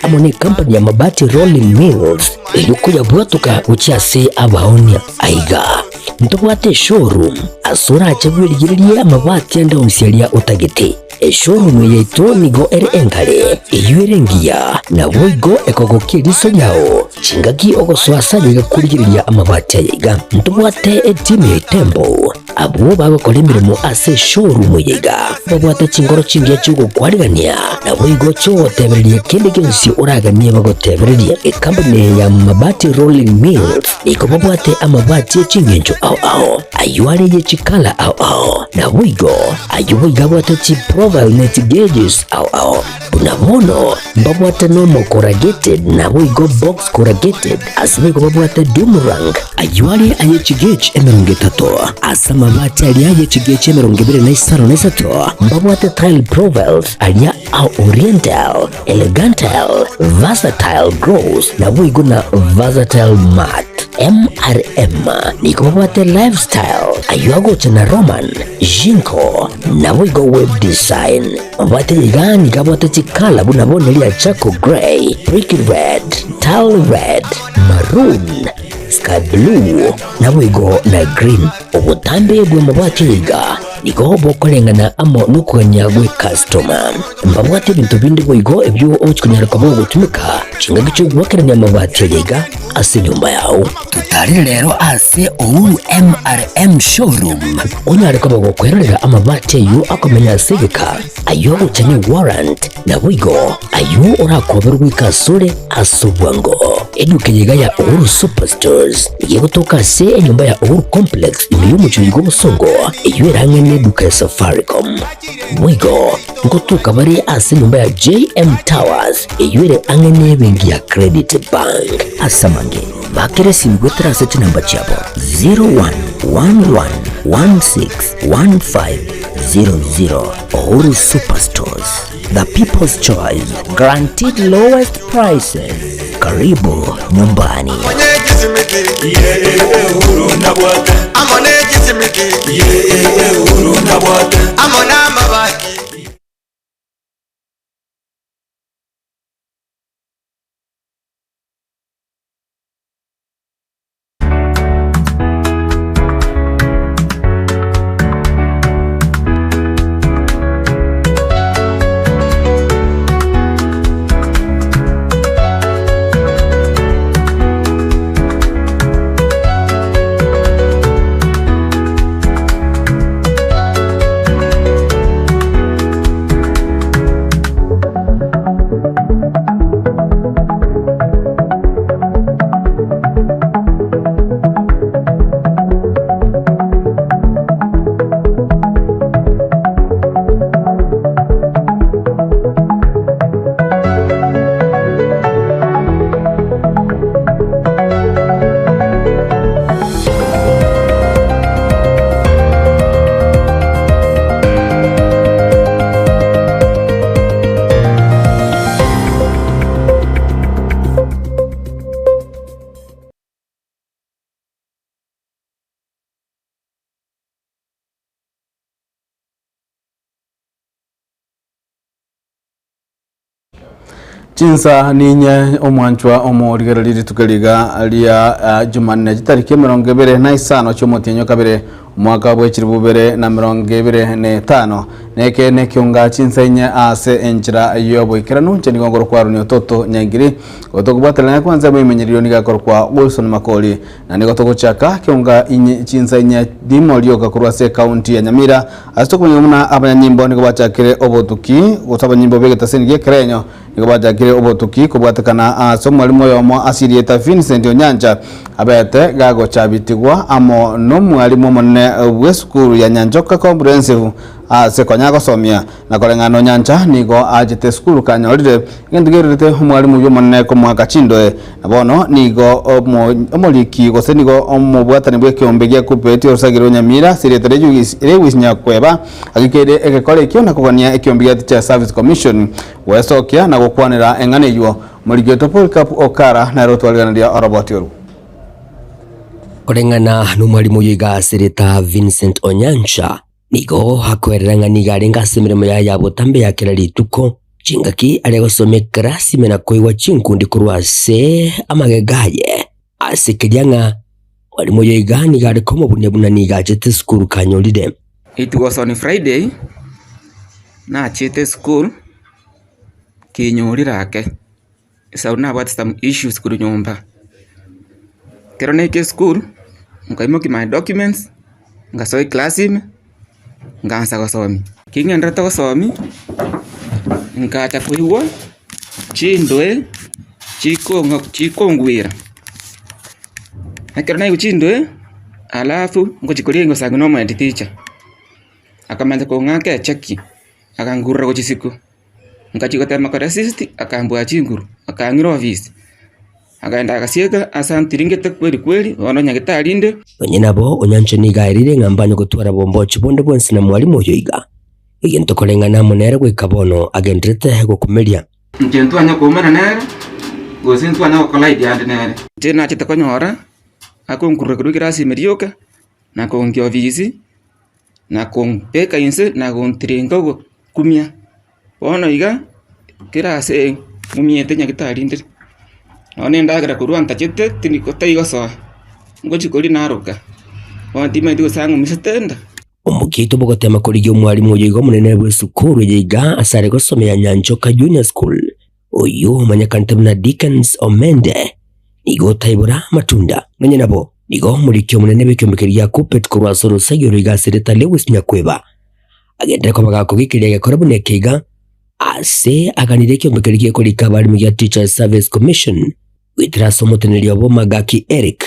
amabati amo n'ekampani ya Mabati Rolling Mills erio koyabwatoka gochia ase abaonia. Aiga ntobwate eshowroom ase orache bwerigererie amabati ande onsi aria otagete. Eshowroom yaito nigo ere engare, eyio ere engiya, naboigo ekogokia eriso riao chingaki ogosoa ase aye iga korigereria amabati aya iga. Ntobwate etimu ya Itembo Abwo bagokora emeremo ase eshowroom eye iga babwate chinkoro chingiya chi'ogokwarigania, naboigo chi'ogotebereria kende gionsi oraganie bagotebererie. Ekampuni eye ya Mabati Rolling Mills nigo babwate amabati e chingencho ao ao, ayio are ye chikala ao ao, naboigo ayio boigo abwate chiprofile ne chigauges ao ao. Buna bono mbabwate nomo corrugated naboigo box corrugated, ase boigo babwate doom rank, ayio are aye chigauge 30, ase amabati aria aye chigauge 23 mbabwate tile profiles aria a oriental, elegantal, versatile gloss naboigo na versatile matte. MRM nigo babwate lifestyle, ayio agocha na Roman, Jinko, naboigo web design. Obwate iga nigo abwate chikala buna bono ria charcoal grey, brick red, tile red, maroon, sky blue, naboigo na green. Obotambe bw'amabati aya iga nigo bokoreng'ana amo nokogania gw'ecustoma. Mbabwate ebinto binde boigo ebio ogochi konyara koba ogotumeka chingaki chi'ogoakerania amabati aya iga ase enyomba yao. Totarire rero ase Uhuru MRM Showroom onyare koba gokwerorera amabati ayio akomenya ase egeka, ayio agocha ne warrant, naboigo ayio orakoberwe goika asore ase obwango. Eduka eye iga ya Uhuru Superstores nigo egotoka ase enyomba ya Uhuru Complex ime y'omochie oyo bw'obosongo eyio ere ang'e neduka ya Safaricom. Boigo ngotoka bare ase enyomba ya JM Towers eyio ere ang'e nebenki ya Credit Bank. Ase amange, bakera esimi goetera ase chinamba chiabo 0111161500. Uhuru Superstores, the people's choice, guaranteed lowest prices. Karibu nyumbani. Chinsa ninye omwanchwa omorigereria rituko riga ria Jumanne chitariki 25 chi'omotienyi o kabere omwaka bwe 2025 Nekeene ekionga chinsa inye ase enchera y'oboikeranu inche nigo nkorokwa Aroni Ototo Nyaingiri gotokobwaterana kwanza bw'emenyerero nigo akorokwa Wilson Makori na nigo togochaka kionga inye chinsa inye rimo rioka korwa ase ekaunti ya Nyamira ase tokomanya buna abanyanyimbo nigo bachakire obotuki gose abanyanyimbo b'egetaseni gi'ekerenyo Nigo bachakire obotuki kobwatekana ase omwalimu oyomo ase erieta Vincent Onyancha abete gagochabitigwa amo nomwalimu omonene bw'esukuru ya Nyanchoka Comprehensive ase konya gosomia. Na koreng'ana Onyancha nigo achete esukuru kanyorire egento kererete omwalimu oyio omonene komoaka chindoe. Na bono nigo omoriki gose nigo omobwatani bw'ekeombe gia Kuppet orosagire Onyamira ase erieta Lewis Nyakweba agikeire egekora ekio na kogania ekeombe gia Teachers Service Commission Gwesokia na gokwanera eng'ana eyio, Morigeto Polycarp Okara nere otwariganirie oroboti orwo. Koreng'ana nomwalimu oyo iga ase erieta Vincent Onyancha, nigo akoerera ng'a nigo arenge ase emeremo yaye ya botambe ya kera rituko. Chingaki aria gosoma ekerasi ime na koigwa chinkundi korwa ase amagega aye, ase keria ng'a mwalimu oyo iga nigo are komobunia buna nigo achete esukuru kanyorire. It was on Friday, nachete esukuru, kinyorire ake, Esau nabwate some issues korwa nyomba. Ekero naika esukuru, nkaimokia my documents, ngasoa eclass ime, nkaansa gosomia. Ki ng'enderete gosomia, nkacha koigwa chindoe chikong'a chikongwera. Ekero naigwa chindoe, alafu ngochia koria ngosangi na omo headteacher, akamanya kong'aka echeki, akangurera gochia isiko. Ngachia gotema koresist, akambua chinguru, akang'ira ofisi, akaenda agasieka ase antiringete kweri kweri, bono nyagetari inde. Onye nabo, onyanche nigo aerire ng'a mbanye gotwara bombochi bonde bwensi na mwalimu oyo iga, egento koreng'ana amo nere goika bono agenderete gokumeria. Inche ntwanya koumana nere, gose ntwanya gocollide ande nere. Inche nachete konyora, akonkurura korwa ekerasi ime rioka, na kongia ofisi, na kombeka inse, na gontiringa ogokumia. Bono iga, kera ase ng'umiete nyagetari rinde, nonye na endagera korwa ntachete tindi taigosoa, ngochia koria naroka, bono timanyeti gose ang'umisete enda. Omokia oito bogotema korigia omwalimu oyo iga omonene bw'esukuru eye iga ase are gosomea Nyanchoka Junior School, oyio omanyekanete buna Dickens Omende, nigo otaibora amatunda. Nonya nabo, nigo omoriki omonene bw'ekeombe gia Kuppet korwa ase orosegi oro iga ase erieta Lewis Nyakweba, agenderere koba gakogekeria egekora buna eke iga, ase aganirie ekeombe keria gekorika abaremi gia Teachers Service Commission goetera ase omoteneneri obo Magaki Eric,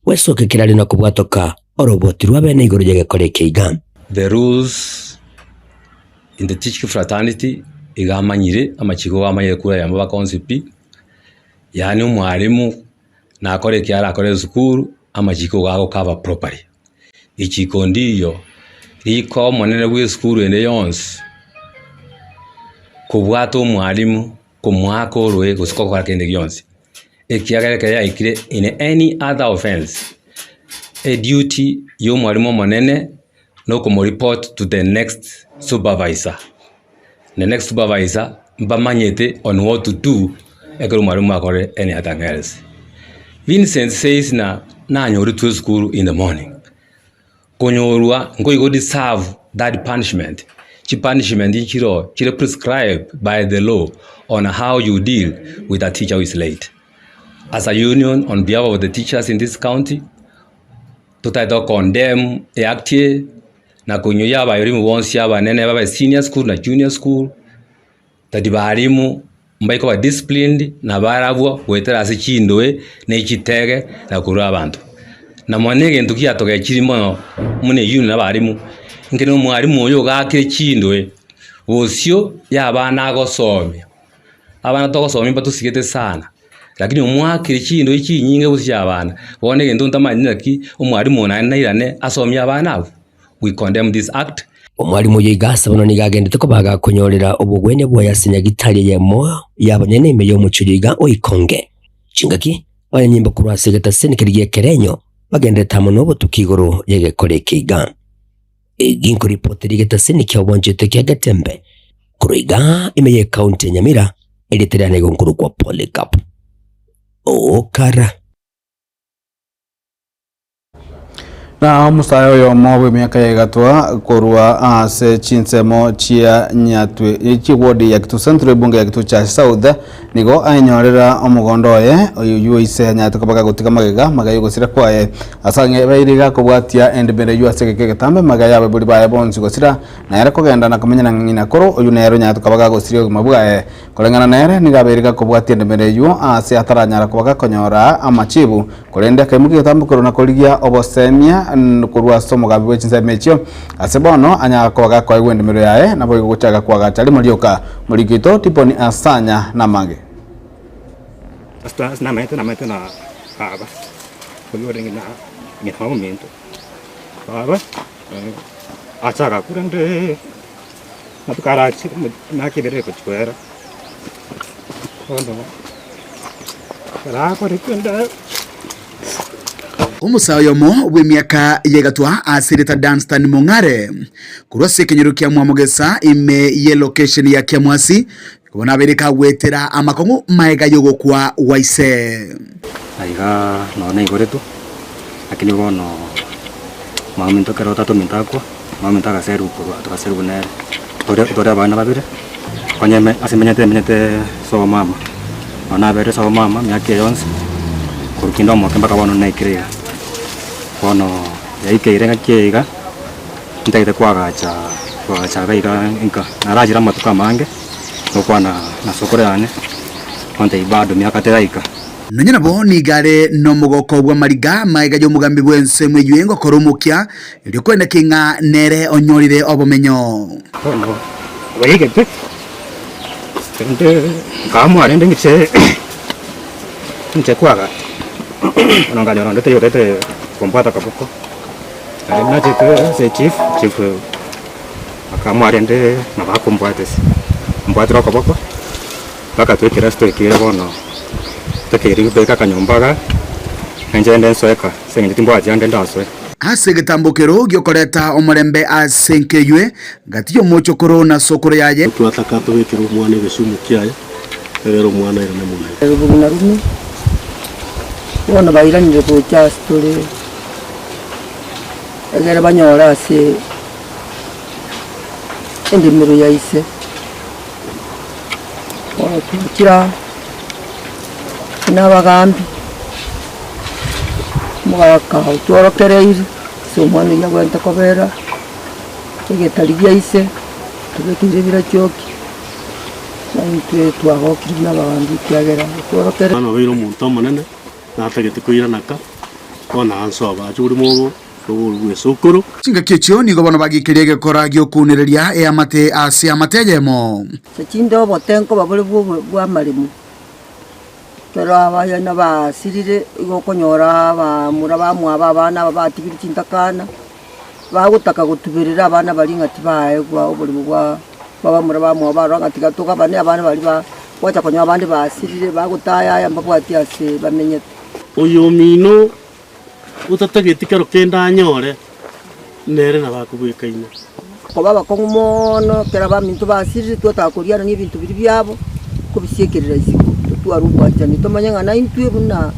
gwesokia kerari na kobwatoka oroboti rw'abene igoro y'egekora eke iga. The rules in the teaching fraternity iga amanyire amachiko iga amanyire kura yamo bakonsi pi, yaani omwalimu nakore eki arakore esukuru amachiko iga agocover properly. Richiko ndiyo rika omonene bwa esukuru ende yonsi kobwata omwalimu komoaka oroe gose gokora kende gionsi, ekiagera ekero yaikire in any other offence, eduty ya omwalimu omonene na okomoreport to the next supervisor, the next supervisor mbamanyete on what to do ekero omwalimu akorire any other else. Vincent says ng'a nanyoretwe esukuru in the morning. Konyorwa nkoigo deserve that punishment, chipunishment nchiroo chire prescribed by the law on how you deal with a teacher who is late. As a union on behalf of the teachers in this county, totagete go condemn eact eye na koinyora abaerimu bonsi abanene babe senior school na junior school, that barimu mbaike koba disciplined na barabwo goetera ase chindoe na echitege na korwa abanto. Na mono egento kiatogechiri mono buna eywo na abarimu, ekero omwarimu oyo ogakire chindoe, bosio ya abana agosomia, abana togosomia mbatosigete sana, lakini omwakire chindoe chinyinge bosio abana, bono egento ntamanyeti naki omwarimu oyo naende nairane asomie abana abwo, we condemn this act. Omwalimu oyo iga ase bono nigo agendete koba agakonyorera obogwenia bwaye ase nyagitari eyemo y'abanyene ime y'omochie oyo iga o Ikonge. Chingaki abanyanyimbo korwa ase egetaseni keria gi'ekerenyo bagenderete amo nobotuki igoro y'egekora eke iga. Egi nkoripoteri egetaseni kia obwanchete kia Getembe korwa iga ime y'ecounty ya Nyamira erieta riane igo nkorokwa Polycarp Okara. Na omosae oyomo bw'emiaka ya igatwa korwa ase chinsemo chia Nyatwe chi'eward ya Kitutu Central ebunge ya Kitutu Church South nigo ainyorera omogondo oye oyio ise anyarete koba gagotiga magega magega y'ogosira kwaye ase ang'e baire iga kobwatia endemero eyio ase egeka egetambe magega y'abaibori baye bonsi gosira na ere kogenda na komenya na ng'ina koro oyio nere onyarete koba gagosiria obogima bwaye Koreng'ana nere, nigo abeire gakobwatia endemero eyio aase ataranyara koba gakonyora amachibu, korende akaimokia egetambokero na korigia obosemia korwa ase omogambi bwe chinsemo echio. Ase bono anyare koba gakoegwa endemero yaye, naboigo gochaka koagacha rimo rioka. Moriki oito Tiponi Asanya namange. Ase namaete namaete na baba, oyio orenge na ng'ina ominto, baba acha agakura nde. Amatuko arache nakebere gochia koera, bono ekero akoretwe enda. Omosae oyomo bw'emiaka y'egatwa ase erieta Dunstan Mong'are korwa ase ekenyoro kia Mwamogesa ime y'elokesheni ya Kiamwasi nigo nabeire kagwetera amakong'u maega y'ogokwa gwa ise. Aiga nonye naigoretwe, lakini bono mama ominto ekero tata ominto akwa, mama ominto agaserwa korwa togaserwa nere, tore tore abana babere, onye ime ase menyete menyete sobo mama, nonye nabeire sobo mama emiaka eye yonsi, korwa kinde omoke mpaka bono naikire iga. Bono yaikeire ng'aki eye iga, ntagete koagacha koagacha iga iga nka, narachire amatuko amange, gokwana na sokoro yane, ontebia bado miaka teraika. Nonya nabo nigo are nomogoko bw'amariga amaega y'omogambi bw'ensemo eyio engokora omokia, erio kwenda ki ng'a nere onyorire obomenyo. Bono baigete, rende nkaamua rende ng'iche ng'iche kwagacha, bono nkanyora onde taiyo otaete kombwata akaboko, naende nachete ase echief, chief akaamua rende nabo akombwata ase, ombwatire okoboko. Mpaka toikere ase toikeire bono, tokeire goika akanyomba iga, na inche rende nsoe ka, ase eng'encho timbwati ande ndasoe. Ase egetambokero gi'okoreta omorembe ase enka eywe, gati y'omochokoro na sokoro yaye. Twataka tobekere omwana egesumu kiaye, egere omwana airane mwaye. Rubeni na Rumi bono bairanire gocha ase tore, egere banyore ase endemero ya ise. Bono twachire buna abagambi, omogaka otworokereirie ase omwana oyio abwenerete kobera, egetari gia ise, tobekeire ebirachoki, na intwe twagokire buna abagambi ekiagera otworokereirie. Omwana obeire omonto omonene, natagete koirana ka, bono ansoe abache orimo obo. Bw'esukuru. Chingaki echio nigo bono bagikeria egekora gi'okounereria eamate ase amate eyemo. Chinde obote nkoba bore bw'amaremo, ekero abayana basirire igo okonyora abamura bamwabo abana aba batigire chintakana, bagotaka gotuberera abana baria ng'a tibaegwa oboremo bwa bw'abamura bamwabo barora ng'a tiga togabane abana baria ba gwacha konyora abande basirire bagotayaya mbabwati ase bamenyete. Oyomino otatageti kero kende anyore, nere nabo akobwekaine. Koba abakong'u mono, ekero abaminto basirire twataka korianania ebinto biria biabo, kobisiekerera isiko, totware obwanchani, tomanye ng'a naintwe buna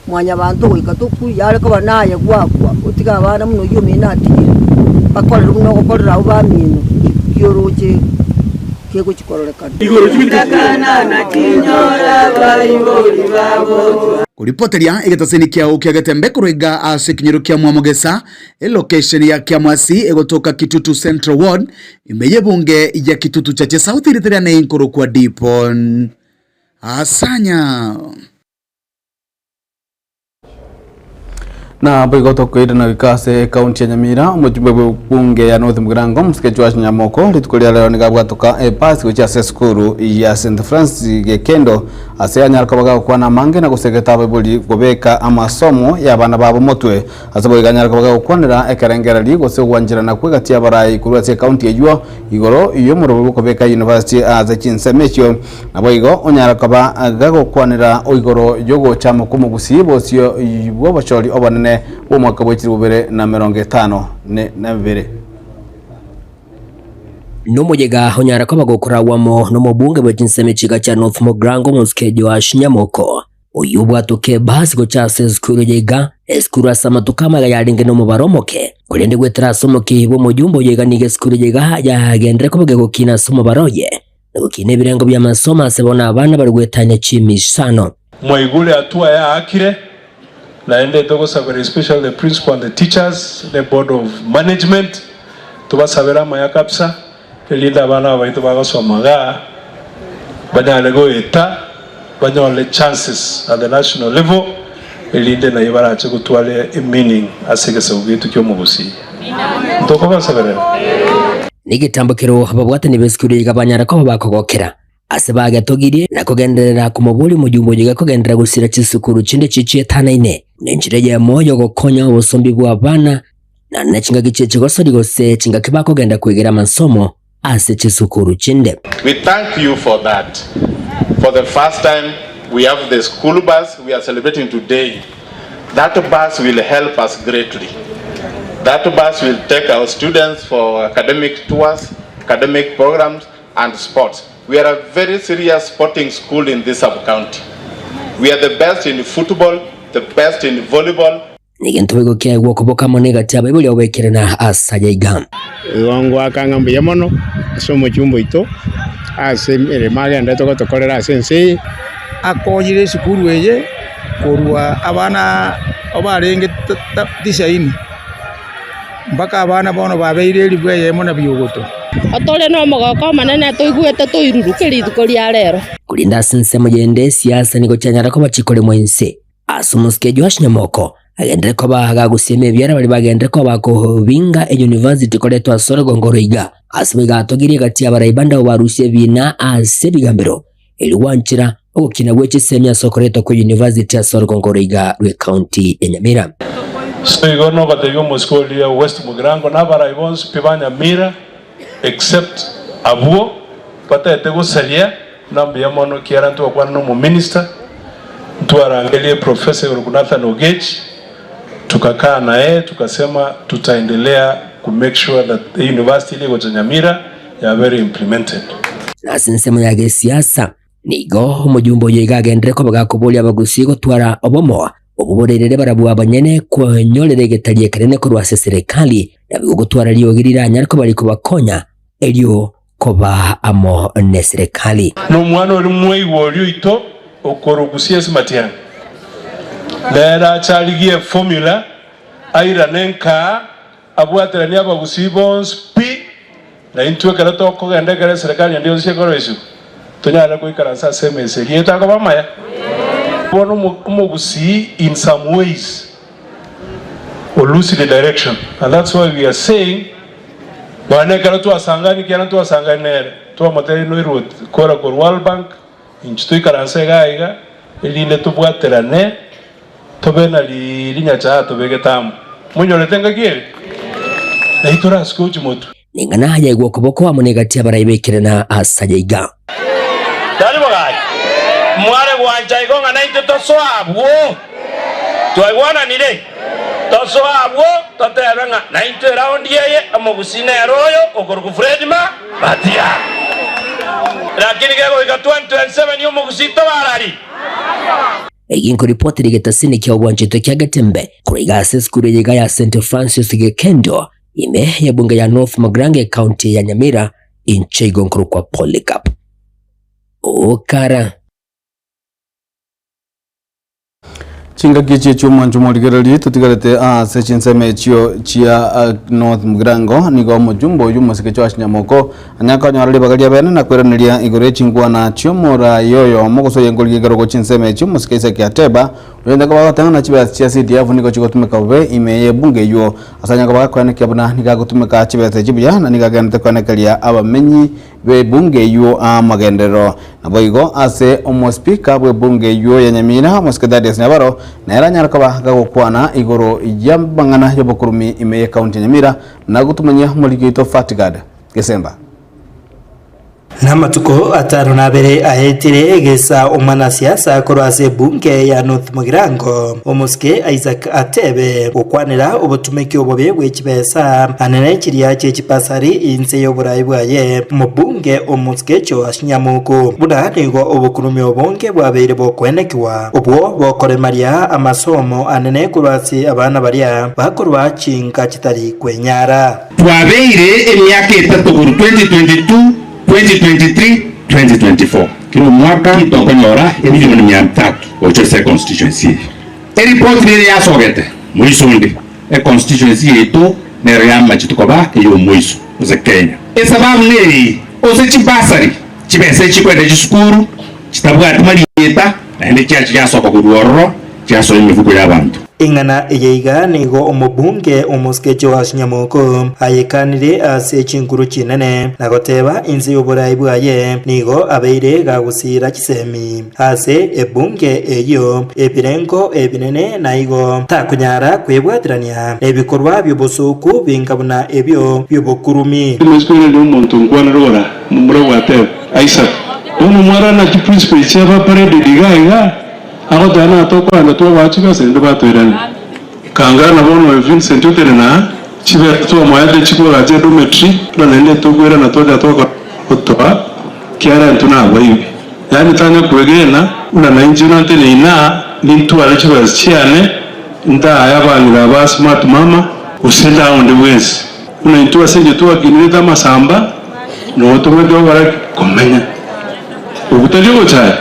mwanyabanto goika tokwe, yare koba naye gwakwa, otige abana buna oyio omino atigire, bakorere buna ogokorera abwo bamino, ki oroche kegochi kororekana. Koripoteria egetaseni kiao kia Getembe korwa iga ase ekenyoro kia Mwamogesa, elocation ya Kiamwasi egotoka Kitutu Central Ward, ime y'ebunge ya Kitutu Chache South rita riane inkorokwa Dipon Asanya. Na boigo tokoirana goika ase ekaunti ya Nyamira, omojumbe bw'ebunge ya North Mugirango Omosike Joash Nyamoko rituko ria rero nigo abwatoka ebasi gochia ase esukuru ya St Francis Gekendo ase anyare koba gagokwana amange na gosegeta abaibori gobeka amasomo y'abana babo motwe. Ase boigo anyare koba gagokwanera ekerengereri gose ogwancherana kw'egati y'abarai korwa ase ekaunti eyio igoro y'omorobori bw'okobeka university ase chinsemo echio. Naboigo onyare koba gagokwanera igoro y'ogochama kw'omogusii bosio bw'obochori obonene bw'omwaka bwe chilifu bibere na emerongo etano na ebere. Nomoyega onyare koba gokoragwa amo nomobunge bwe chinsemo echiga chia North Mugirango Omosike Joash Nyamoko, oyio obwatoke ebasi gocha ase esukuru eye iga, esukuru ase amatuko amaga yarenge nomobaro omoke, korende goetera ase omokia bw'omojumbe oyo iga nigo esukuru eye iga yagenderere koba gegokina ase omobaro oye. Na gokina ebirengo bi'amasomo ase bono abana bare goetania chimisano. Mwaigure hatua yaakire, naende togosabera especially the principal and the teachers ne board of management, tobasabere amaya kabisa, erinde abana aba baito bagosoma igaa banyare goeta banyore chances at the national level, erinde naye barache gotwara emeaning ase egesaku giaito kia omogusii. Ntokobasaberera? Negetambo keroo ababwatani b'esukuru iga banyara koba bakogokera ase bagetogirie na kogenderera komoboria omojumbe oyo iga kogenderera gosira chisukuru chinde chichietanaine nenchera eyemo y'ogokonya obosombi bw'abana na ne chingaki chie chigosori gose chingaki bakogenda kwegera amasomo ase chisukuru chinde. We thank you for that. For the first time we have the school bus we are celebrating today. That bus will help us greatly. That bus will take our students for academic tours, academic programs and sports. We are a very serious sporting school in this sub-county. We are the best in football, the best in volleyball. Negento boigo kiaegwa okoboka amo negati y'abaibori ogoekerana ase aya iga. Igo ngoaka ng'a mbuya mono ase omochumba oito ase emeremo agenderete gotokorera ase ense eye. Akoyire esukuru eye korwa abana barenge tisaini mpaka abana bono babeire elifu eyemo na biogoto. Tore nomogoko omonene toigwete toiruruke rituko ria rero. Korende ase ensemo yende siasa nigo chianyara koba chikoremwa inse. Ase omosike Joash Nyamoko agenderere koba gagusiema ebiara baria bagenderere koba bakobinga eyunivasiti koretwa ase orogongo oroiga. Ase boigo atogirie egati y'abarai bande abwo barusia ebiina ase ebigambero erio gwanchera ogokina gwe chisemi ase okoretwa kwe yunivasiti ase orogongo oroiga rw'ecounty ya Nyamira. So igo nobatebia omosike oria West Mugirango na abarai bonsi pi ba Nyamira except abwo bataete gosaria na mbuya mono kiara ntwakwana na omominister ntwarangerie Professor Igoro Nathan Ogech tukakaa naye tukasema tutaendelea ku make sure that the university ere egocha Nyamira yabere implemented. Na ase ensemo ya gesiasa, nigo omojumbe oyo iga agenderere koba gakoboria abagusii gotwara obomo obwo borerere barabwo abanyene kwenyorera egetari ekenene korwa ase eserekari, naboigo gotwara riogi riranyare koba rikobakonya erio koba amo neserekari. Nomwana oria mwaigwa oria oito okorogusia ase matiang'i, nere ache arigie eformula airane nkaa Abwateranie abagusii bonsi pi, na intwe ekero tokogenda ekero eserekari ende yonsi ekoroisigwa, tonyare goikaransa ase emesa eria etakoba amaya. Bono omogusii in some ways o lose the direction and that's why we are saying nonya na ekero twasangani ekiagera ntwasangani nere, twamotebia noirwe kora korwa World Bank, inche toikaranse iga iga, erinde tobwaterane. Tobe na rinyacha tobegete amo. Monyorete engaki ere? Na itorasike gochia motwe. Ning'ana yaigwa okoboko amo negati y'abarai b'ekerena ase aya iga. Tari bogaki? Mware gwancha igo ng'a naintwe tosoe abwo? Twaigwananire? Tosoe abwo totebe ng'a naintwe eraundi eye omogusii nere oyo okorokwa Fred Ma Matiang'i. Lakini kegoika 2027 omogusii tobarari. Eki nkoripoti rigetasini kia obwancheto kia Getembe korwa iga ase esukuru eye iga ya St Francis Gekendo ime y'ebunge ya North Mugirango ecounty ya Nyamira inche igo nkorokwa Polycarp Okara. Chingaki echi echi'omwancho omorigereria totigarete ase chinsemo echio chia North Mugirango nigo omojumbe oyio omosike Joash Nyamoko Onye konyora ribaga ria bene na koiraneria igoro ye chinkwana chi'omoraai oyomo gose oyenkorigia ekerogo chinsemo echio, omosike Isaki ateba, Oyonde koba agoteba ng'a chibesa chia CDF nigo chigotumeka bobe ime y'ebunge eyio, ase anyare koba gakoenekia buna nigo agotumeka chibesa echio buya na nigo agenderete koenekeria abamenyi b'ebunge eyio amagenderero. Naboigo ase omospeaker bw'ebunge eyio ya Nyamira, omosike Thaddeus Nyabaro, nere anyare koba gagokwana igoro y'amang'ana y'obokurumi ime y'ecounty ya Nyamira na gotumanyia omoriki oito Fatgard. Gesemba. Namatuko atano na abere aetire egesa omwanasiasa korwa ase ebunge ya North Mugirango, omosike Isaac Atebe, gokwanera obotumeki obobe bwe chibesa anene chiria chie chipasari inse y'oborai bwaye omobunge omosike Joash Nyamuku buna nigo obokurumi obonge bwabeire bokoenekiwa obwo bokoremaria amasomo anene korwa ase abana baria bakorwa chinka chitari kwenyara. Twabeire emiaka etato korwa 2022, 2023, 2024. Kera omwaka tokonyora emilioni mia tatu gocha ase econstituency eye. Eripoti nere yasogete moiso onde, econstituency yaito nero yamachete koba eyomoiso ase Kenya. Esababu neye, ase chibasari, chibesa echi chikoenda chisukuru chitabwati marieta naende chiacha chiasoka korwa ororo chiasoa emifuko y'abanto. Eng'ana eye iga nigo omobunge omosike Joash Nyamoko ayekanire ase chinkuru chinene na goteba inse y'oborai bwaye nigo abeire gagosiira chisemi ase ebunge eyio ebirengo ebinene na igo takonyara kwebwaterania nebikorwa bi'obosooku binga buna ebio bi'obokurumi. Timanyeti koiraneria omonto nkwana rogora, momura gwateba, Isaka. Bono mwarora naki principle echi aba paraded iga iga? Agoteba ng'a tokoenda twaboa chibesa naende batoirania. Kangana bono oyo Vincent otenene aa, chibesa twamoete chikoagacha edormitory, buna naende tokoirana twacha twakora gotoa kiagera intwe nabaibi. Yaani tanya kwegena buna nainche nanteneine aa nintware chibesa chiane ntae abang'ina aba smart mama gose ntae onde bwensi. Buna intwe ase inche twakinirete amasamba, nogo tobwenerete gokora ki? Komenya. Okwo tari ogochaya?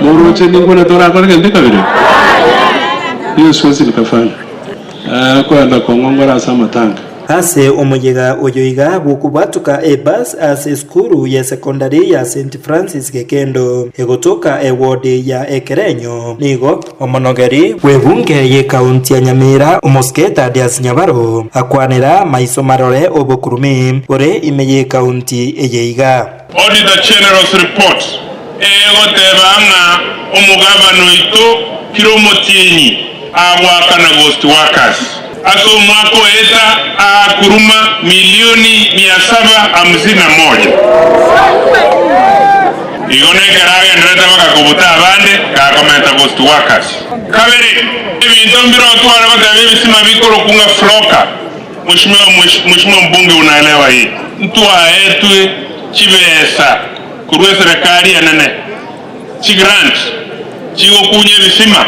Moroche ninkwane torakore gento kabere? Hiyo siwezi nikafanya. Akoenda kong'ongora ase amatanga. Ase omoyega oyo iga bw'okobwatoka ebus ase esukuru ye secondary ya St Francis Gekendo egotoka eward ya Ekerenyo nigo Omonogeri bw'ebunge y'ekaunti ya Nyamira, Omosike Thaddeus Nyabaro, akwanera maiso marore obokurumi bore ime y'ekaunti eye iga. Auditor General's report egoteba ng'a omogabana oito kira omotienyi agoakana ghost workers ase omwaka oeta aakuruma milioni mia saba hamsini na moja. Igo nekero agenderete bagakobuta abande, gakomenta ghost workers. Kabere, ebinto mbire otware goteba ebisima bikorokwa ng'a floka, Mheshimiwa Mheshimiwa mbunge unaelewa hii, ntwaetwe chibesa korwa eserekari enene, chigrant chigokunya ebisima,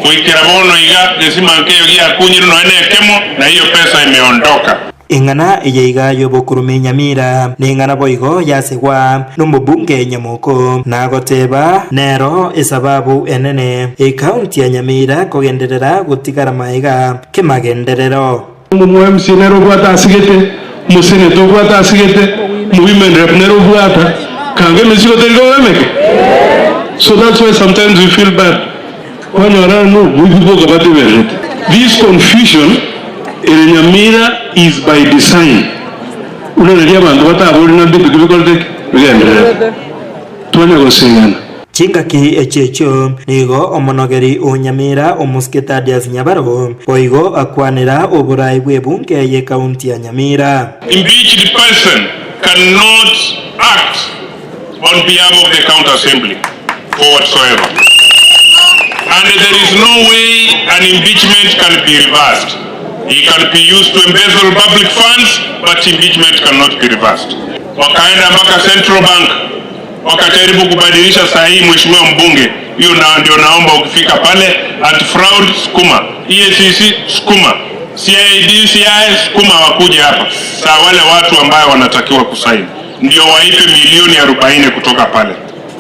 goikera bono iga gesima nkeiyo giakunyirwe nonya nekemo, na hiyo pesa imeondoka. Eng'ana eye iga y'obokurume Nyamira, neng'ana boigo yasegwa nomobunge Nyamoko, nagoteba nero esababu enene ekaunti ya Nyamira kogenderera gotigara maega kemagenderero. Omo MC nere obwate asigete, omosenator obwate asigete, omowomen rep nere obwata, kanga emesigo teri koba emeke? So that's why sometimes we feel bad kwanyora no oboibi boka batebererete. This confusion ere Nyamira is by design buna naria abanto batabori ng'a mbinto ki bikorete ki? Bigendererete. Twanya gosegana. Chingaki echio echio nigo omonogeri o Nyamira Omosike Thaddeus Nyabaro boigo akwanera oborai bw'ebunge y'ekaunti ya Nyamira. Impeached person cannot act on behalf of the county assembly for whatsoever and there is no way an impeachment can be reversed. He can be used to embezzle public funds but impeachment cannot be reversed. Wakaenda mpaka Central Bank wakajaribu kubadilisha sahihi, mheshimiwa mbunge, hiyo na ndio naomba ukifika pale, anti fraud sukuma, EACC sukuma, CID CI sukuma, wakuje hapa saa wale watu ambayo wanatakiwa kusaini ndio waipe milioni 40 kutoka pale.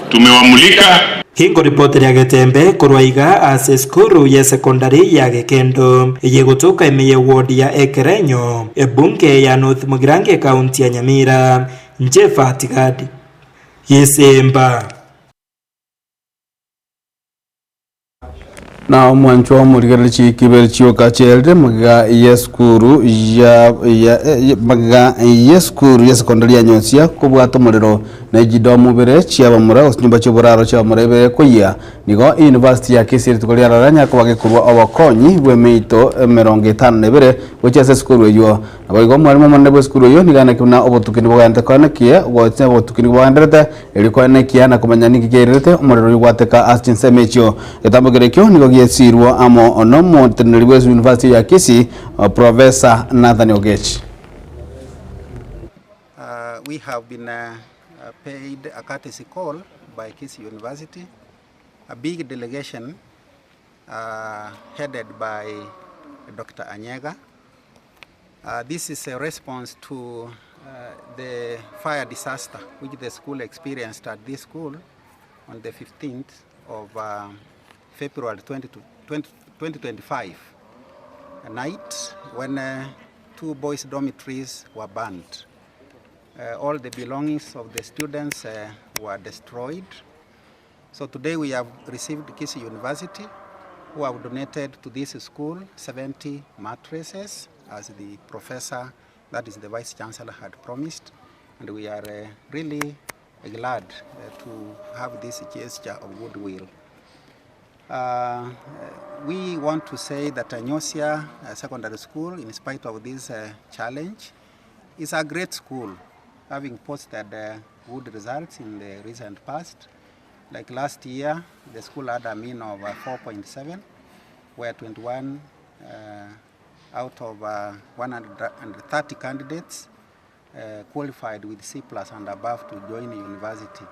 Tumewamulika. Hinkoripoti Getembe korwa iga ase esukuru ye secondary ya Gekendo eye gotoka ime ye ward ya Ekerenyo ebunge ya North Mugirango ekaunti ya Nyamira Njefa Tigadi Gesemba. Na omwanchwa omorigereria chikibere chioka chiaerire magega y'esukuru ya ya magega y'esukuru ya secondary ya Nyosia kobwata omorero na echidomu ibere chiabamura gose chinyomba chi'oboraro chiabamura ibere koyia Nigo University ya Kisii rituko ria rara nyakoba gekorwa obokonyi bw'emeito 52 gochia ase esukuru eyio. Naboigo omwalimu omonene bw'esukuru eyio nigo anekia buna obotuki nibogenderete koenekia gochia obotuki nigo bogendererete erio koenekia na komanya ninki kiairerete omorero oyio gwateka ase chinsemo echio. Egetambo keria ekio nigo giesirwe amo nomoteneneri bwe University ya Kisii Professor Nathan Ogechi. We have been paid a courtesy call by Kisii University, a big delegation headed by Dr. Anyega. This is a response to the fire disaster which the school experienced at this school on the 15th of February 2025, a night when two boys' dormitories were burned. All the belongings of the students were destroyed. So today we have received Kisii University, who have donated to this school 70 mattresses, as the professor, that is the Vice Chancellor, had promised. And we are really glad to have this gesture of goodwill. We want to say that Nyosia Secondary School, in spite of this challenge, is a great school, having posted good results in the recent past. Like last year, the school had a mean of 4.7, where 21 out of 130 candidates qualified with C plus and above to join university.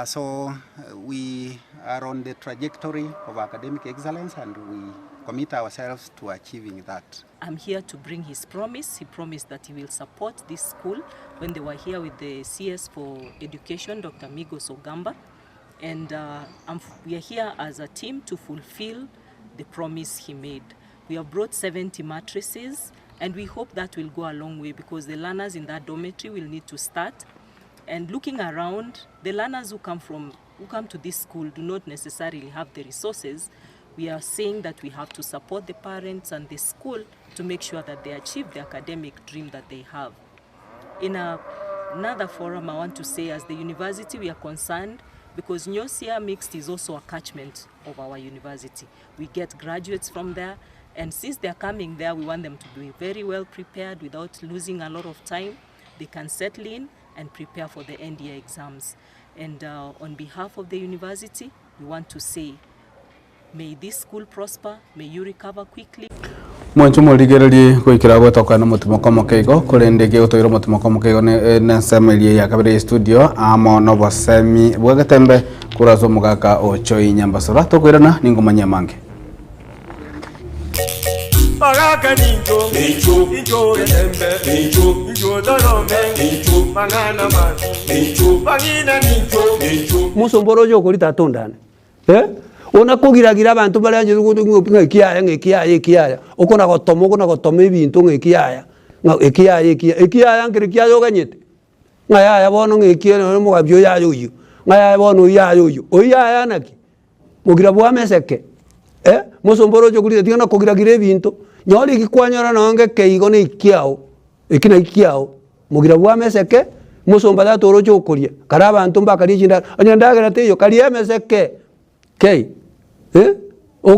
So we are on the trajectory of academic excellence and we commit ourselves to achieving that. I'm here to bring his promise. He promised that he will support this school when they were here with the CS for Education, Dr. Migos Ogamba. And we are here as a team to fulfill the promise he made. We have brought 70 mattresses, and we hope that will go a long way because the learners in that dormitory will need to start. And looking around, the learners who come from who come to this school do not necessarily have the resources. We are saying that we have to support the parents and the school to make sure that they achieve the academic dream that they have. In another forum, I want to say as the university, we are concerned because Nyosia Mixed is also a catchment of our university. We get graduates from there, and since they are coming there, we want them to be very well prepared without losing a lot of time. They can settle in and prepare for the end year exams. And on behalf of the university, we want to say, may this school prosper, may you recover quickly. Mwancho morigererie goikera gotoka na motimoko mokeigo korende gegotoira omotimoko mokeigo nensemo eria ya kabere ya studio amo nobosemi bwagetembe kurasa omogaka ochoi nyambasora tokoirana ningomanyia mange. Baraka ninjo, ninjo, ninjo getembe, ninjo, ninjo dorome, ninjo, mangana man, ninjo, bangina ninjo, ninjo. Musomboro oyo okori tata ondane eh? Ona kogiragira abanto bare anchete gotu ng'a ekiaya ng'a ekiaya ekiaya, okona gotoma okona gotoma ebinto ng'a ekiaya, ng'a ekiaya ekiaya ekiaya nkere kiaya oganyete, ng'a yaya bono ng'a ekiaya nonye omogambi oyo yaya oyio, ng'a yaya bono oyio yaya oyio, oyio yaya naki? Mogira bwa ameseke eh, mosomba oroche okorire tiga na kogiragira ebinto, nyora eki kwanyora nonye ngeke igo na ekiao, eki naki kiao, mogira bwa ameseke, mosomba tata oroche okoria, kare abanto mbakaria chindagera, onye endagera teiyo karia emeseke kei eh,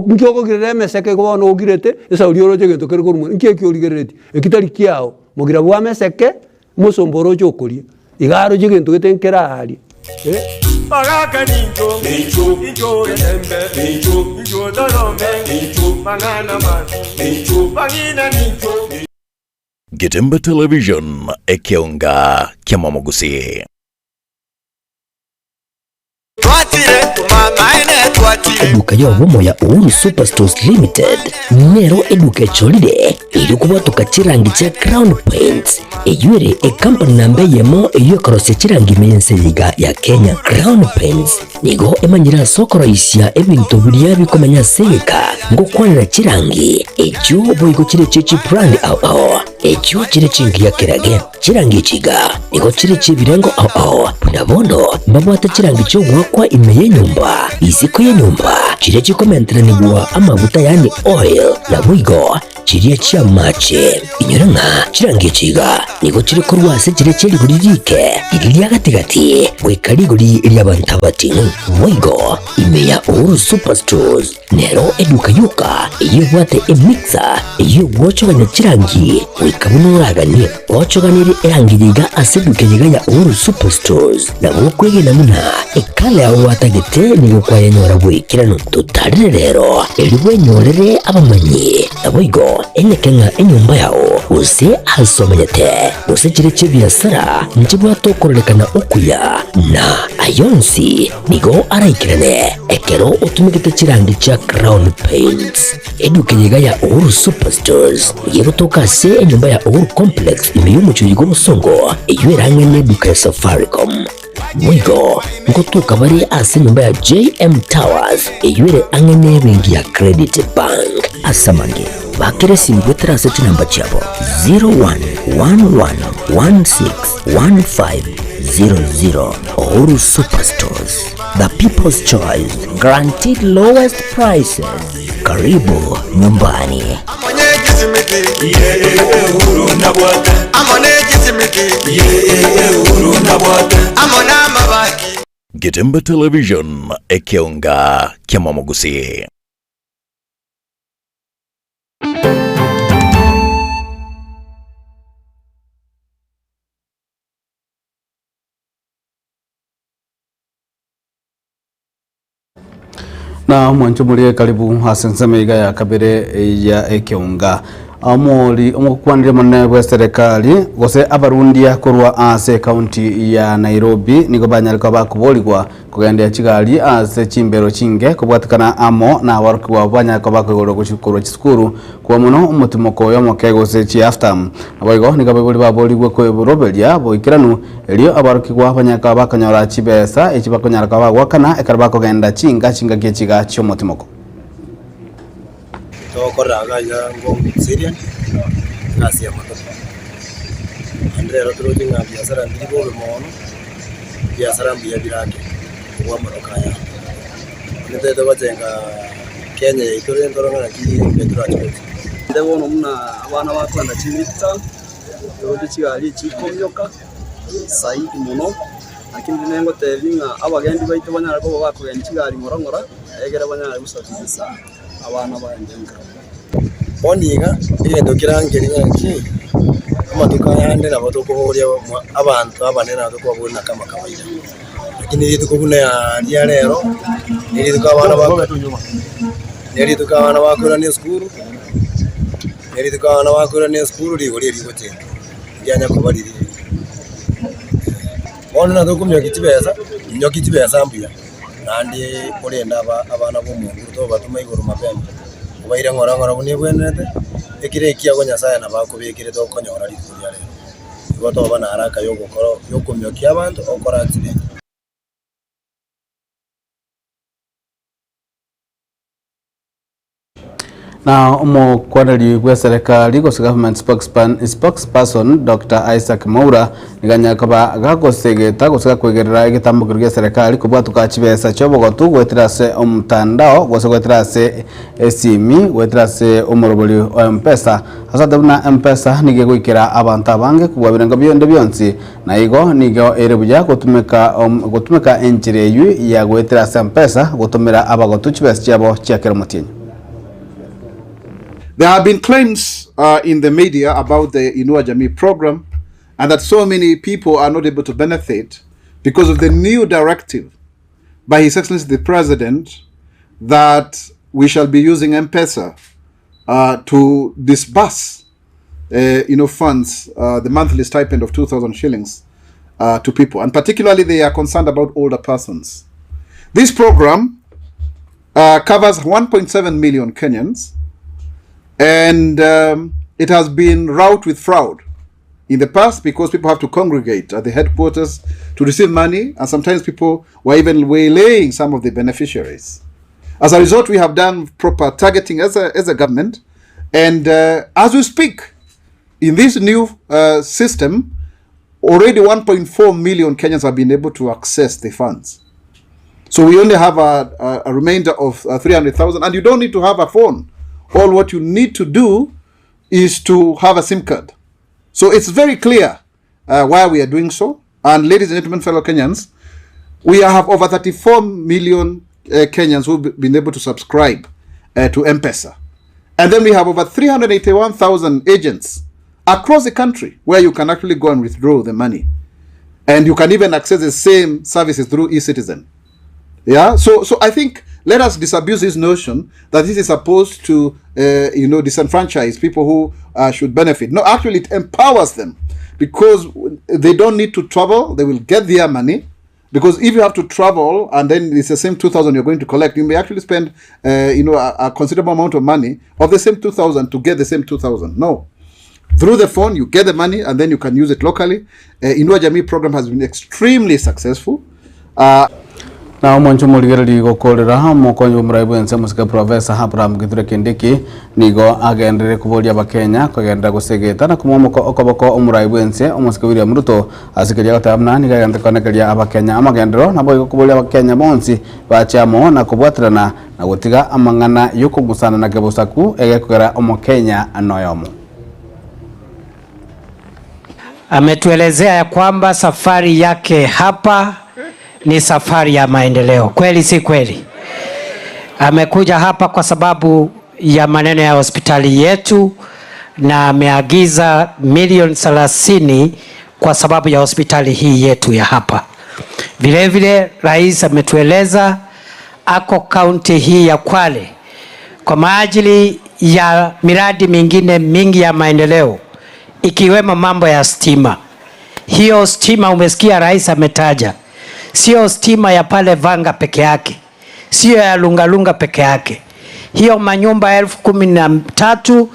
nki okogirera emeseke igo bono ogirete, esauri oroche egento kere korwa mono, nki ekio origereretie, eki tari kiao, mogira bwa ameseke, mosomba oroche okoria, iga aroche egento gete nkere aaria eh. Baraka ninjo, ninjo, ninjo getembe, ninjo, ninjo dorome, ninjo, mang'ana man, ninjo, bang'ina ninjo. Getembe Television, ekeonga kiamamogusii. Eduka y'obomo ya Uhuru Superstores Limited nero eduka echorire erio kobwatoka chirangi chia Crown Paints eyio ere ecompany namba eyemo eyio ekorosia chirangi ime y'ense eye iga ya Kenya. Crown Paints nigo emanyire ase okoroisia ebinto biria bikomenya ase egeka ngokwanera chirangi echio boigo chire chie chibrand ao ao echio chire chingiya kerage. Chirangi echi iga nigo chire chi'ebirengo ao ao, buna bono mbabwate chirangi chi'ogoakwa ime y'enyomba, isiko y'enyomba, chiria chikomenteranigwa amaguta yaani oil, naboigo chiria chi'amache. Inyora ng'a chirangi echi iga nigo chire korwa ase chiria chie rigori riike, riria ria gati-gati, goika rigori ri'abanto abating'u. Boigo ime ya Uhuru Superstores Nero eduka yoka eyio ebwate emixer eyio egwochogania chirangi goika buna oraganie. Ochoganirie erangi yiga ase eduka eyio ya Uhuru Superstores nabo okwegena buna ekala yao gwatagete nigo kwayenyora boikeranu. Totarire rero erio bwenyorere abamanyi naboigo enyeke ng'a enyomba yao gose ase omenyete gose chire chi'ebiasara nchibwate okororekana okuya na ayonsi Nigo araikerane ekero otumegete chirangi chia Crown Paints. Eduka eye iga ya Uhuru Superstores nigo egotoka ase enyomba ya Uhuru Complex ime y'omochie oyo bw'Obosongo eyio ere ang'e n'eduka ya Safaricom. Boigo ngotoka bare ase enyomba ya JM Towers eyio ere ang'e n'ebenki ya Credit Bank. Ase amange, bakera esimi goetera ase chinamba chiabo 0111161500. Uhuru Superstores, the people's choice, guaranteed lowest prices. Karibu nyumbani. Getembe Television, ekeonga kiamamogusii. Na omwancho morie karibu ase ensemo iga ya kabere ya ekeunga. Omori omokwanire monene bw'eserekari gose abarundia korwa ase ekaunti ya Nairobi nigo banyare koba bakoborigwa kogendia chigari ase chimbero chinke kobwatekana amo na aborokigwa abwo banyare koba bakoigorwa gochi korwa chisukuru kwa mono omotimoko oyo omoke gose chiafterm. Naboigo nigo abaibori baborigwe koeroberia boikeranu erio aborokigwa banyare koba bakonyora chibesa echi bakonyara koba bagoakana ekero bakogenda chinka chingaki echiga chi'omotimoko. Togokorera iga iga Ngong Serian, egasi ya matoke. Naende rero toroche ng'a biasara mbiri bobe mono, ebiasara mbuya bire ake kobua amatuko aya. Onye toete gochenga Kenya yaito rende tore ng'a naki mbuya torache gochia. Naende bono buna abana bakoenda chimidterm, toroche chigari echi chikomioka zaidi mono, lakini rende ngotebi ng'a abagendi baito banyare koba bakogenda chigari ng'ora ng'ora, egere banyare gosafirisa abana baende nka. Bono iga, egento kerangerie ng'a ki, amatuko aya ande nabo tokoboria abanto abanene nabo tokobaboria na kama kawaida, lakini rituko buna ria rero, ne rituko abana bako ne rituko abana bakoirana esukuru, ne rituko abana bakoirana esukuru rigori eri rigochenjwa, rianya koba riria riria. Bono nabo tokominyokia chibesa, minyokia chibesa mbuya. Naende orende abana b'omonguru tobatoma igoro mapema, obaire ng'ora ng'ora buna ebwenerete, ekero ekiago Nyasae nabo akobekerete okonyora rituko ria rero. Igo toba na haraka y'ogokora y'okomiokia abanto okore accident. Na omokwaneri bw'eserekari gose government spokesperson Doctor Isaac Mwaura nigo anyare koba gagosegeta gose gakwegerera egetambokero gi'eserekari kobwatuka chibesa chi'obogotu goetera ase omotandao gose goetera ase esimi goetera ase omorobori o Mpesa ase ate buna Mpesa nigo egoikera abanto abange kobua birengo bionde bionsi na igo nigo ere buya gotumeka gotumeka enchera eywo ya goetera ase Mpesa gotomera abagotu chibesa chiabo chia kera omotienyi. There have been claims uh, in the media about the Inua Jamii program and that so many people are not able to benefit because of the new directive by His Excellency the President that we shall be using M-Pesa uh, to disburse uh, you know, funds, uh, the monthly stipend of 2,000 shillings uh, to people. And particularly they are concerned about older persons. This program uh, covers 1.7 million Kenyans and um, it has been wrought with fraud in the past because people have to congregate at the headquarters to receive money, and sometimes people were even waylaying some of the beneficiaries. As a result, we have done proper targeting as a, as a government, and uh, as we speak, in this new uh, system, already 1.4 million Kenyans have been able to access the funds. So we only have a, a, a remainder of uh, 300,000, and you don't need to have a phone. All what you need to do is to have a SIM card. So it's very clear uh, why we are doing so. And ladies and gentlemen, fellow Kenyans, we have over 34 million uh, Kenyans who've been able to subscribe uh, to M-Pesa. And then we have over 381,000 agents across the country where you can actually go and withdraw the money. And you can even access the same services through eCitizen. Yeah, so so I think let us disabuse this notion that this is supposed to, uh, you know, disenfranchise people who uh, should benefit. No, actually, it empowers them because they don't need to travel. They will get their money. Because if you have to travel and then it's the same 2,000 you're going to collect, you may actually spend, uh, you know, a, a considerable amount of money of the same 2,000 to get the same 2,000. No. Through the phone, you get the money and then you can use it locally. Uh, Inua Jamii program has been extremely successful. Uh, Na omonche omorigereria gokorera omokonyi bw'omorai bw'ense omosike Professor Abraham Kithure Kindiki nigo agenderere koboria abakenya kogenderera gosegeta na komoa okoboko omorai bw'ense omosike William Ruto ase keria agoteba buna nigo agenderete koenekeria abakenya amagenderero naboigo koboria abakenya bonsi bache amo na kobwaterana na gotiga amang'ana y'okong'usana na kebosaku egekogera omokenya noyomo. Ametuelezea ya kwamba safari yake hapa ni safari ya maendeleo. Kweli si kweli? Amekuja hapa kwa sababu ya maneno ya hospitali yetu na ameagiza milioni 30 kwa sababu ya hospitali hii yetu ya hapa. Vilevile rais ametueleza ako kaunti hii ya Kwale kwa maajili ya miradi mingine mingi ya maendeleo ikiwemo mambo ya stima. Hiyo stima umesikia rais ametaja, sio stima ya pale Vanga peke yake, sio ya Lungalunga peke yake. Hiyo manyumba 13,000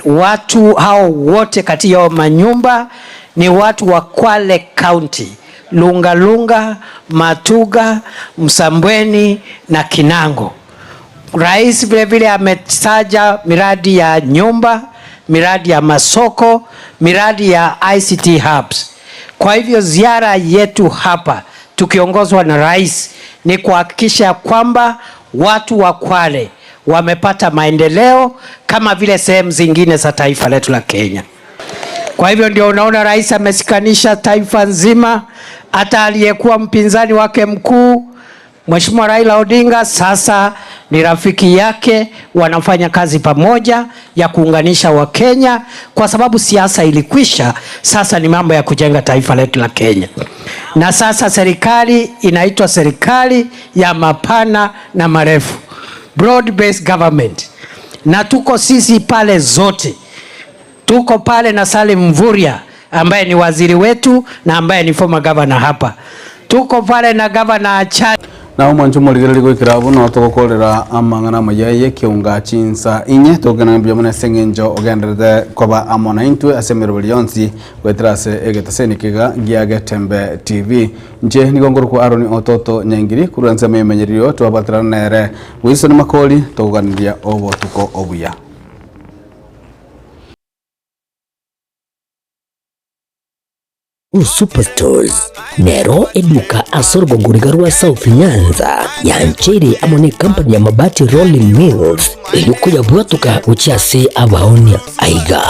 watu hao wote kati ya manyumba ni watu wa Kwale County, Lungalunga, Matuga, Msambweni na Kinango. Rais vile vile ametaja miradi ya nyumba, miradi ya masoko, miradi ya ICT hubs. Kwa hivyo ziara yetu hapa tukiongozwa na rais ni kuhakikisha kwamba watu wa Kwale wamepata maendeleo kama vile sehemu zingine za taifa letu la Kenya. Kwa hivyo ndio unaona rais ameshikanisha taifa nzima, hata aliyekuwa mpinzani wake mkuu Mheshimiwa Raila Odinga sasa ni rafiki yake, wanafanya kazi pamoja ya kuunganisha Wakenya kwa sababu siasa ilikwisha. Sasa ni mambo ya kujenga taifa letu la Kenya, na sasa serikali inaitwa serikali ya mapana na marefu, broad based government, na tuko sisi pale zote tuko pale na Salim Mvurya ambaye ni waziri wetu na ambaye ni former governor hapa, tuko pale na governor Achali. Nabo mwanche omorigereria goikera abwo nabo togokorera amang'ana amaya ye ekeunga chinsa inye togokena mbuya mono ase eng'encho ogenderete koba amo naintwe ase emeroberi yonsi goetera ase egetaseni kega gia Getembe TV. Inche nigo nkorokwa Aaron Ototo Nyaingiri korwa ensemo y'emenyererio twabaterana nere Wilson Makori togoganiria obotuko obuya. Superstores nero eduka ase orogongo riga rwa South Nyanza yancheire amo ne company ya Mabati Rolling Mills eyio koyabwatoka gochia ase abaonia. Aiga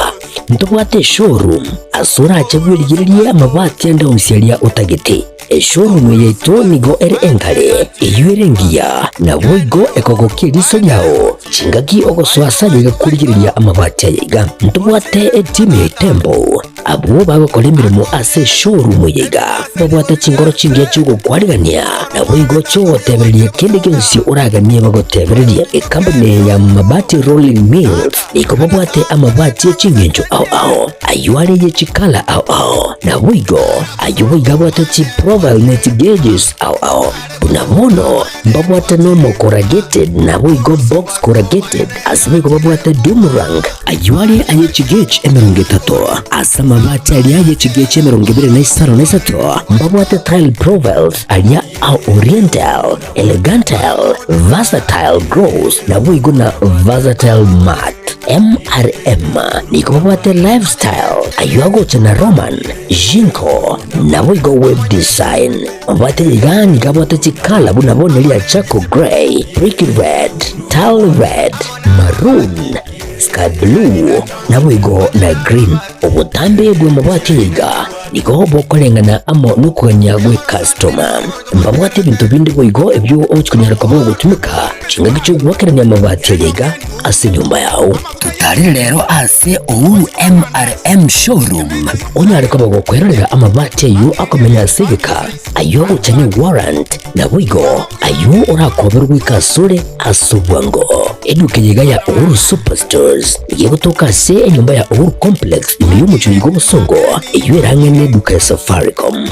ntobwate eshowroom ase orache bwerigererie amabati ande onsi aria otagete. Eshowroom eye yaito nigo ere enkare, eyio ere engiya, naboigo ekogokia eriso riao chingaki ogosoa ase aye iga korigereria amabati aye iga. Ntobwate etimu ya Itembo Abwo bagokora emeremo ase eshowroom eye iga babwate chinkoro chingiya chi'ogokwarigania, naboigo chi'ogotebereria kende gionsi oraganie bagotebererie. Ekampuni eye ya Mabati Rolling Mills nigo babwate amabati e chingencho ao ao, ayio are ye chikala ao ao, naboigo ayio boigo abwate chiprofile ne chigauges ao ao. Buna bono mbabwate normal corrugated naboigo box corrugated, ase boigo babwate doom rank, ayio are aye chigauge 30, ase amabati aria aye chigauge 25, mbabwate tile profiles aria a oriental, elegantal, versatile gloss naboigo na versatile matte. MRM nigo babwate lifestyle, ayio agocha na Roman, Jinko, naboigo web design. Babwate iga nigo abwate chikala buna bono ria charcoal grey, brick red, tile red, maroon, sky blue, naboigo na green. Obotambe bw'amabati iga nigo bokoreng'ana amo nokogania gw'ecustoma. Mbabwate ebinto binde boigo ebio ogochia konyara koba ogotumeka chingaki chi'ogoakerania amabati aya iga ase enyomba yao. Totarire rero ase Uhuru MRM Showroom onyare koba gokwerorera amabati ayio akomenya ase egeka, ayio agocha ne warrant, naboigo ayio orakoberwe goika asore ase obwango. Eduka eye iga ya Uhuru Superstores nigo egotoka ase enyomba ya Uhuru Complex ime y'omochie oyo bw'obosongo eyio ere ang'e neduka ya Safaricom.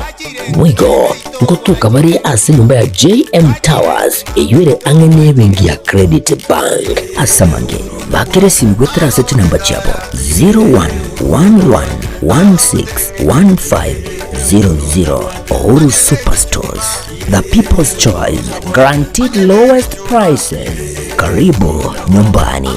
Boigo ngotoka bare ase enyomba ya JM Towers eyio ere ang'e nebenki ya Credit Bank. Ase amange, bakera esimi goetera ase chinamba chiabo 0111161500. Uhuru Superstores, the people's choice, guaranteed lowest prices. Karibu nyumbani.